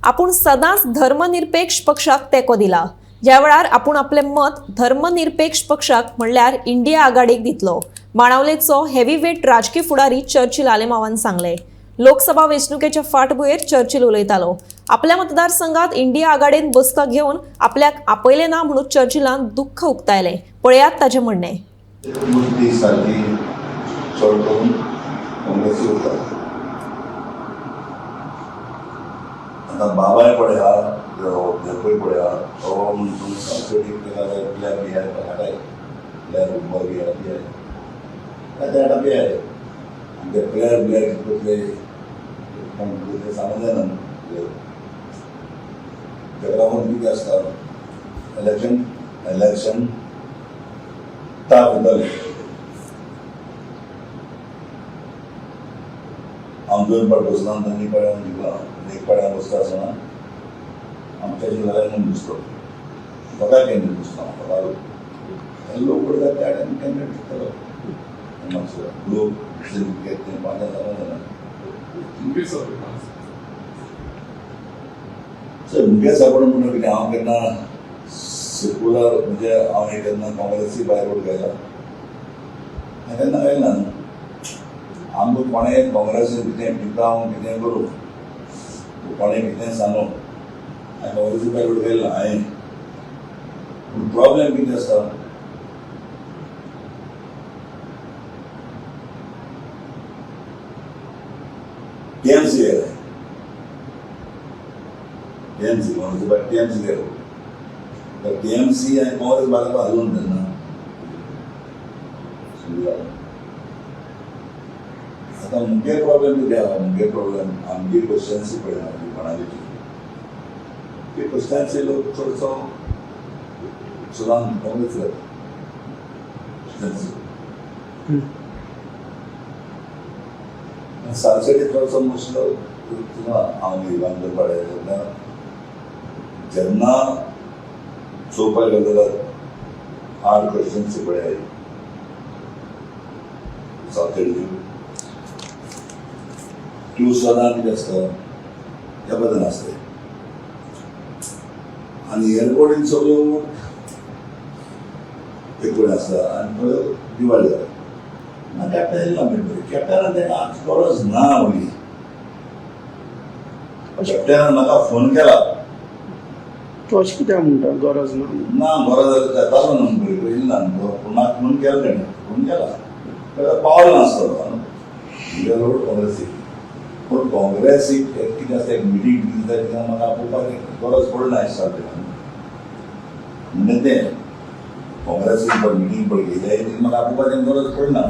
आपूण सदांच धर्मनिरपेक्ष पक्षाक तेंको दिला. ह्या वेळार आपूण आपलें मत धर्मनिरपेक्ष पक्षाक म्हणल्यार इंडिया आघाडीक दितलो. बाणावलेचो हेवीवेट राजकी फुडारी चर्चिल आलेमावान सांगलें. लोकसभा वेंचणुकेच्या फाटभुंयेर चर्चिल उलयतालो. आपल्या मतदारसंघात इंडिया आघाडीन बसका घेवन आपल्याक आपयलें ना म्हणून चर्चिलान दुख्ख उक्तायलें. पळयात ताचें म्हणणें. मुर्ती सारकी चड करून काँग्रेसी उरता. आतां बाबाय पळया, धेंपोय पळया, तो म्हणून सालसेटीक ताका प्लेयर बी आहाय, हाडाय प्लेयर फुटबॉल बी आहा, बी आहाय, ते हाडा बी आहाय. आनी ते प्लेयर ब्लेयर कसले कोण ते सांगूंक जायना न्हू. ताका लागून कितें आसता, इलेक्शन इलेक्शन ताप जाताले. हांव दोन पाट बसला, दोनी पाड्यान जिखला. एक पाड्यान बसता आसतना आमच्या जिल्ल्यान म्हूण दिसलो, ताका कॅन्डिडेट दिसलो हांव. लोक पळयता, त्या टायम कॅन्डिडेट जिखतलो. मातसो लोक कितें पांच जाणां जाणा. सर, मुगे सपोर्ट म्हणून कितें, हांव केन्ना सेक्युलर म्हणजे हांव केन्ना काँग्रेसी भायर वोट घायला, हांवें केन्ना घायला न्हू. आमकां कोणें काँग्रेसीन कितें टिकाव कितें करूं, कोणें कितें सांगू, हांवें काँग्रेसी भायर वोट घायला हांवें. पूण प्रॉब्लेम कितें आसता, टीएमसी गेले, टीएमसी काँग्रेस भायर टीएमसी गेलो, तर टीएमसी आनी काँग्रेस बाराबर घालून तेन्ना समजला. आतां मुगे प्रॉब्लेम कितें आहा? मुगे प्रॉब्लेम, आमगे क्वेश्चन्सी पळय, आमची बाणावलेची ती क्वेश्चन्सी लोक चडसो सुदान काँग्रेस जाता क्वेश्चन्सी. सालसेटी चडसो मोस्टलो हांव इवान पळय तेन्ना, जेन्ना चोवपाक गेलो जाल्यार 8 क्वेश्चन्सी पळय सालसेटीच्यो, त्यो सदां कितें आसता त्या बद्दल आसता. आनी एअरपोर्टीन सगळ्यो एक कडेन आसता आनी थोड्यो डिवायड जाता. आनी कॅप्टन येयलो आमी, कॅप्टनान ताका गरज ना व्हडली. कॅप्टनान म्हाका फोन केला. तूं अशें कित्याक म्हणटा गरज ना? ना, बरो जातालो न्हू, पयलीं ना पूण म्हाका फोन केलो तेणें, फोन केला, पावल नासतलो गेलो काँग्रेसीक. पूण काँग्रेसीक कितें आसता, एक मिटींग कितें जाय तेन्ना म्हाका आपोवपाक गरज पडना दिसता तेका. म्हणजे तें काँग्रेसीक पण मिटींग पळय गेले, म्हाका आपोवपाची गरज पडना.